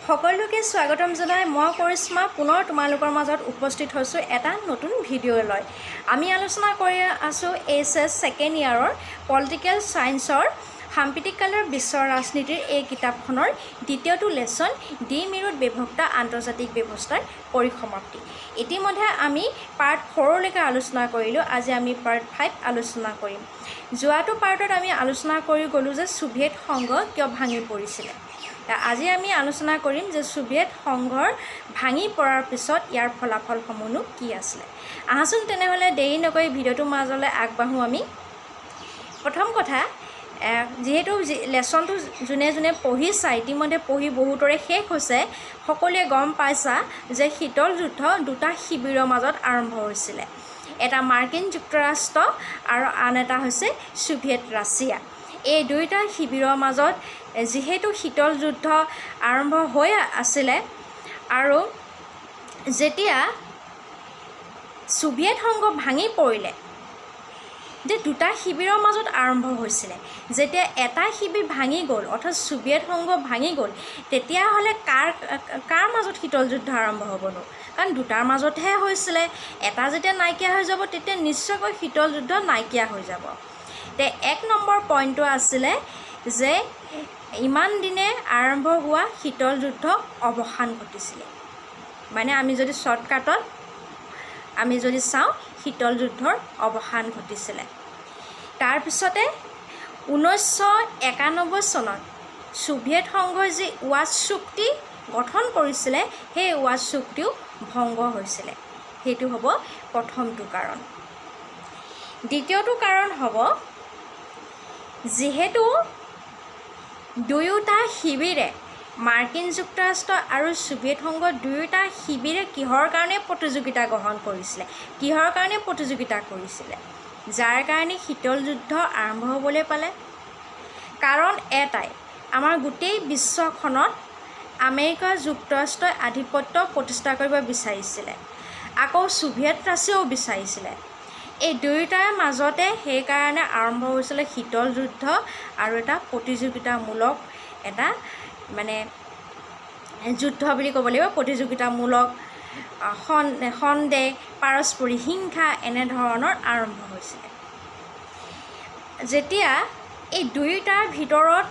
সকলোকে স্বাগতম জনাই মই কৰিশ্মা পুনৰ তোমালোকৰ মাজত উপস্থিত হৈছোঁ এটা নতুন ভিডিঅ' লৈ। আমি আলোচনা কৰি আছোঁ এইচএছ ছেকেণ্ড ইয়াৰৰ পলিটিকেল ছায়েন্সৰ সাম্প্ৰতিক কালৰ বিশ্ব ৰাজনীতিৰ এই কিতাপখনৰ দ্বিতীয়টো লেচন, দ্বিমেৰুত বিভক্ত আন্তৰ্জাতিক ব্যৱস্থাৰ পৰিসমাপ্তি। ইতিমধ্যে আমি পাৰ্ট ফ'ৰলৈকে আলোচনা কৰিলোঁ। আজি আমি পাৰ্ট 5 আলোচনা কৰিম। যোৱাটো পাৰ্টত আমি আলোচনা কৰি গ'লোঁ যে ছোভিয়েট সংঘ কিয় ভাঙি পৰিছিলে। আজি আমি আলোচনা কৰিম যে ছোভিয়েট সংঘৰ ভাঙি পৰাৰ পিছত ইয়াৰ ফলাফলসমূহনো কি আছিলে। আহাচোন তেনেহ'লে, দেৰি নকৰি ভিডিঅ'টোৰ মাজলৈ আগবাঢ়োঁ আমি। প্ৰথম কথা, যিহেতু লেচনটো যোনে যোনে পঢ়িছা, ইতিমধ্যে পঢ়ি বহুতৰে শেষ হৈছে, সকলোৱে গম পাইছা যে শীতল যুদ্ধ দুটা শিবিৰৰ মাজত আৰম্ভ হৈছিলে। এটা মাৰ্কিন যুক্তৰাষ্ট্ৰ আৰু আন এটা হৈছে ছোভিয়েট ৰাছিয়া। এই দুয়োটা শিবিৰৰ মাজত যিহেতু শীতল যুদ্ধ আৰম্ভ হৈ আছিলে আৰু যেতিয়া ছোভিয়েট সংঘ ভাঙি পৰিলে, যে দুটা শিবিৰৰ মাজত আৰম্ভ হৈছিলে, যেতিয়া এটা শিবিৰ ভাঙি গ'ল, অৰ্থাৎ ছোভিয়েট সংঘ ভাঙি গ'ল, তেতিয়াহ'লে কাৰ কাৰ মাজত শীতল যুদ্ধ আৰম্ভ হ'বনো? কাৰণ দুটাৰ মাজতহে হৈছিলে। এটা যেতিয়া নাইকিয়া হৈ যাব, তেতিয়া নিশ্চয়কৈ শীতল যুদ্ধ নাইকিয়া হৈ যাব। তে এক নম্বৰ পইণ্টটো আছিলে যে ইমান দিনে আৰম্ভ হোৱা শীতল যুদ্ধ অৱসান ঘটিছিলে। মানে আমি যদি শ্বৰ্টকাটত আমি যদি চাওঁ, শীতল যুদ্ধৰ অৱসান ঘটিছিলে। তাৰপিছতে 1991 চনত ছোভিয়েট সংঘই যি ৱাৰ্ছ চুক্তি গঠন কৰিছিলে, সেই ৱাৰ্ছ চুক্তিও ভংগ হৈছিলে। সেইটো হ'ব প্ৰথমটো কাৰণ। দ্বিতীয়টো কাৰণ হ'ব, যিহেতু দুয়োটা শিবিৰে, মাৰ্কিন যুক্তৰাষ্ট্ৰ আৰু ছোভিয়েট সংঘ দুয়োটা শিবিৰে কিহৰ কাৰণে প্ৰতিযোগিতা গ্ৰহণ কৰিছিলে, কিহৰ কাৰণে প্ৰতিযোগিতা কৰিছিলে, যাৰ কাৰণে শীতল যুদ্ধ আৰম্ভ হ'বলৈ পালে? কাৰণ এটাই, আমাৰ গোটেই বিশ্বখনত আমেৰিকা যুক্তৰাষ্ট্ৰই আধিপত্য প্ৰতিষ্ঠা কৰিব বিচাৰিছিলে, আকৌ ছোভিয়েট ৰাছিয়াও বিচাৰিছিলে। এই দুয়োটাৰ মাজতে সেইকাৰণে আৰম্ভ হৈছিলে শীতল যুদ্ধ আৰু এটা প্ৰতিযোগিতামূলক এটা মানে যুদ্ধ বুলি ক'ব লাগিব। প্ৰতিযোগিতামূলক সন্দেহ, পাৰস্পৰিক হিংসা এনেধৰণৰ আৰম্ভ হৈছিলে। যেতিয়া এই দুয়োটাৰ ভিতৰত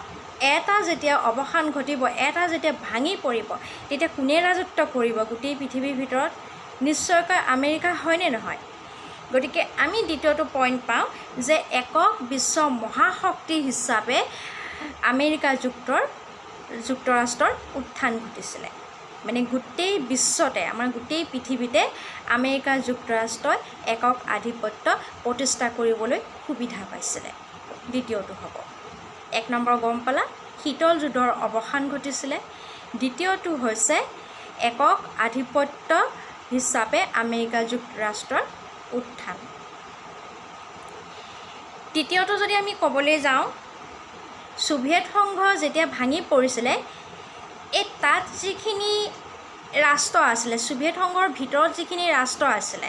এটা যেতিয়া অৱসান ঘটিব, এটা যেতিয়া ভাঙি পৰিব, তেতিয়া কোনে ৰাজত্ব কৰিব গোটেই পৃথিৱীৰ ভিতৰত? নিশ্চয়কৈ আমেৰিকা, হয়নে নহয়? গতিকে আমি দ্বিতীয়টো পইণ্ট পাওঁ যে একক বিশ্ব মহাশক্তি হিচাপে আমেৰিকা যুক্তৰাষ্ট্ৰৰ উত্থান ঘটিছিলে। মানে গোটেই বিশ্বতে, আমাৰ গোটেই পৃথিৱীতে আমেৰিকা যুক্তৰাষ্ট্ৰই একক আধিপত্য প্ৰতিষ্ঠা কৰিবলৈ সুবিধা পাইছিলে। দ্বিতীয়টো হ'ব, এক নম্বৰ গম পালা, শীতল যুদ্ধৰ অৱসান ঘটিছিলে। দ্বিতীয়টো হৈছে একক আধিপত্য হিচাপে আমেৰিকা যুক্তৰাষ্ট্ৰৰ উত্থান। তৃতীয়টো যদি আমি ক'বলৈ যাওঁ, ছোভিয়েট সংঘ যেতিয়া ভাঙি পৰিছিলে, এই তাত যিখিনি ৰাষ্ট্ৰ আছিলে, ছোভিয়েট সংঘৰ ভিতৰত যিখিনি ৰাষ্ট্ৰ আছিলে,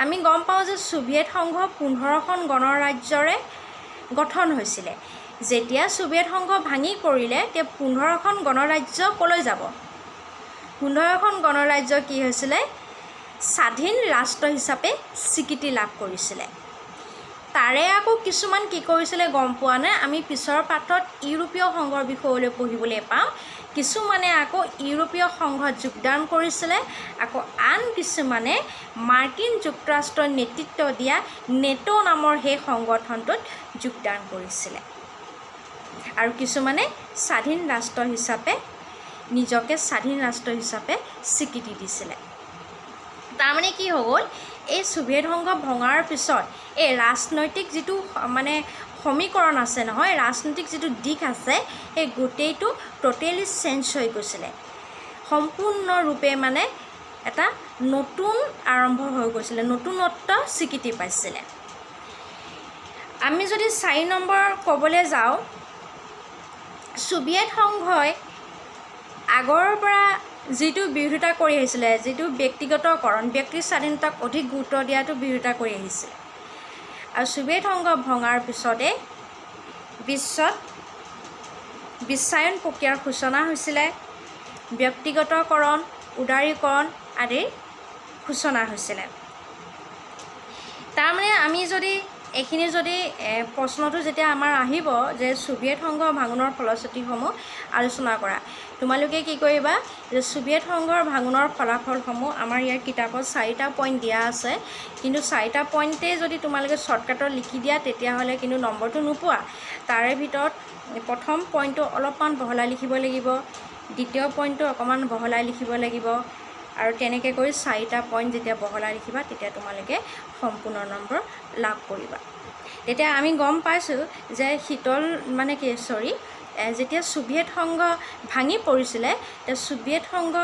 আমি গম পাওঁ যে ছোভিয়েট সংঘ 15খন গণৰাজ্যৰে গঠন হৈছিলে। যেতিয়া ছোভিয়েট সংঘ ভাঙি পৰিলে, তেতিয়া 15খন গণৰাজ্য ক'লৈ যাব? 15খন গণৰাজ্য কি হৈছিলে? স্বাধীন ৰাষ্ট্ৰ হিচাপে স্বীকৃতি লাভ কৰিছিলে। তাৰে আকৌ কিছুমান কি কৰিছিলে গম পোৱা নাই? আমি পিছৰ পাঠত ইউৰোপীয় সংঘৰ বিষয়লৈ পঢ়িবলৈ পাম। কিছুমানে আকৌ ইউৰোপীয় সংঘত যোগদান কৰিছিলে, আকৌ আন কিছুমানে মাৰ্কিন যুক্তৰাষ্ট্ৰই নেতৃত্ব দিয়া নেটো নামৰ সেই সংগঠনটোত যোগদান কৰিছিলে আৰু কিছুমানে স্বাধীন ৰাষ্ট্ৰ হিচাপে, নিজকে স্বাধীন ৰাষ্ট্ৰ হিচাপে স্বীকৃতি দিছিলে। তাৰমানে কি হৈ গ'ল? এই ছোভিয়েট সংঘ ভঙাৰ পিছত এই ৰাজনৈতিক যিটো মানে সমীকৰণ আছে নহয়, ৰাজনৈতিক যিটো দিশ আছে, সেই গোটেইটো ট'টেলি চেঞ্জ হৈ গৈছিলে। সম্পূৰ্ণৰূপে মানে এটা নতুন আৰম্ভ হৈ গৈছিলে, নতুনত্ব স্বীকৃতি পাইছিলে। আমি যদি 4 নম্বৰ ক'বলৈ যাওঁ, ছোভিয়েট সংঘই আগৰ পৰা যিটো বিৰোধিতা কৰি আহিছিলে, যিটো ব্যক্তিগতকৰণ, ব্যক্তিৰ স্বাধীনতাক অধিক গুৰুত্ব দিয়াটো বিৰোধিতা কৰি আহিছিলে আৰু ছোভিয়েট সংঘ ভঙাৰ পিছতে বিশ্বত বিশ্বায়ন প্ৰক্ৰিয়াৰ সূচনা হৈছিলে, ব্যক্তিগতকৰণ, উদাৰীকৰণ আদিৰ সূচনা হৈছিলে। তাৰমানে আমি যদি এইখিনি যদি প্ৰশ্নটো যেতিয়া আমাৰ আহিব যে ছোভিয়েট সংঘ ভাঙোনৰ ফলশ্ৰুতিসমূহ আলোচনা কৰা, তোমালোকে কি কৰিবা যে ছোভিয়েট সংঘৰ ভাঙোনৰ ফলাফলসমূহ আমাৰ ইয়াৰ কিতাপত 4টা পইণ্ট দিয়া আছে, কিন্তু 4টা পইণ্টেই যদি তোমালোকে শ্বৰ্টকাটত লিখি দিয়া তেতিয়াহ'লে কিন্তু নম্বৰটো নোপোৱা। তাৰে ভিতৰত প্ৰথম পইণ্টটো অলপমান বহলাই লিখিব লাগিব, দ্বিতীয় পইণ্টটো অকণমান বহলাই লিখিব লাগিব, আৰু তেনেকৈ কৰি 4টা পইণ্ট যেতিয়া বহলাই লিখিবা তেতিয়া তোমালোকে সম্পূৰ্ণ নম্বৰ লাভ কৰিবা। তেতিয়া আমি গম পাইছোঁ যে শীতল মানে কি চৰি যেতিয়া ছোভিয়েট সংঘ ভাঙি পৰিছিলে, তেতিয়া ছোভিয়েট সংঘ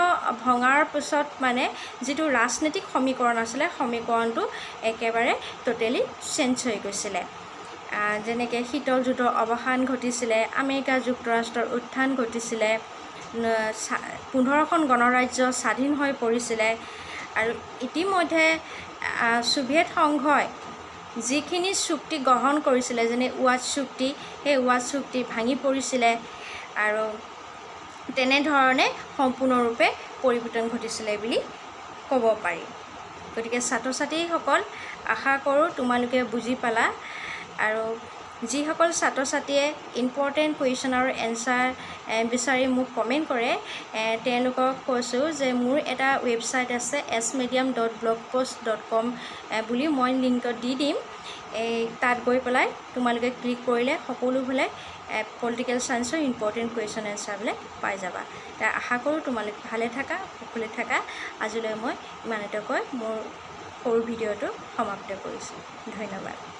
ভঙাৰ পিছত মানে যিটো ৰাজনৈতিক সমীকৰণ আছিলে, সমীকৰণটো একেবাৰে ট'টেলি চেঞ্জ হৈ গৈছিলে। যেনেকৈ শীতল যুদ্ধৰ অৱসান ঘটিছিলে, আমেৰিকা যুক্তৰাষ্ট্ৰৰ উত্থান ঘটিছিলে, 15খন গণৰাজ্য স্বাধীন হৈ পৰিছিলে, আৰু ইতিমধ্যে ছোভিয়েট সংঘই যিখিনি চুক্তি গ্ৰহণ কৰিছিলে, যেনে ৱাট চুক্তি, সেই ৱাট চুক্তি ভাঙি পৰিছিলে, আৰু তেনেধৰণে সম্পূৰ্ণৰূপে পৰিৱৰ্তন ঘটিছিলে বুলি ক'ব পাৰি। গতিকে ছাত্ৰ ছাত্ৰীসকল, আশা কৰোঁ তোমালোকে বুজি পালা। আৰু যিসকল ছাত্ৰ ছাত্ৰীয়ে ইম্পৰ্টেণ্ট কুৱেশ্যন আৰু এনচাৰ বিচাৰি মোক কমেণ্ট কৰে, তেওঁলোকক কৈছোঁ যে মোৰ এটা ৱেবছাইট আছে smedium.blogpost.com বুলি, মই লিংকত দি দিম। এই তাত গৈ পেলাই তোমালোকে ক্লিক কৰিলে সকলোবিলাক পলিটিকেল ছায়েন্সৰ ইম্পৰ্টেণ্ট কুৱেশ্যন এনচাৰবিলাক পাই যাবা। আশা কৰোঁ তোমালোক ভালে থাকা, কুশলে থাকা। আজিলৈ মই ইমানতে কৈ মোৰ সৰু ভিডিঅ'টো সমাপ্ত কৰিছোঁ। ধন্যবাদ।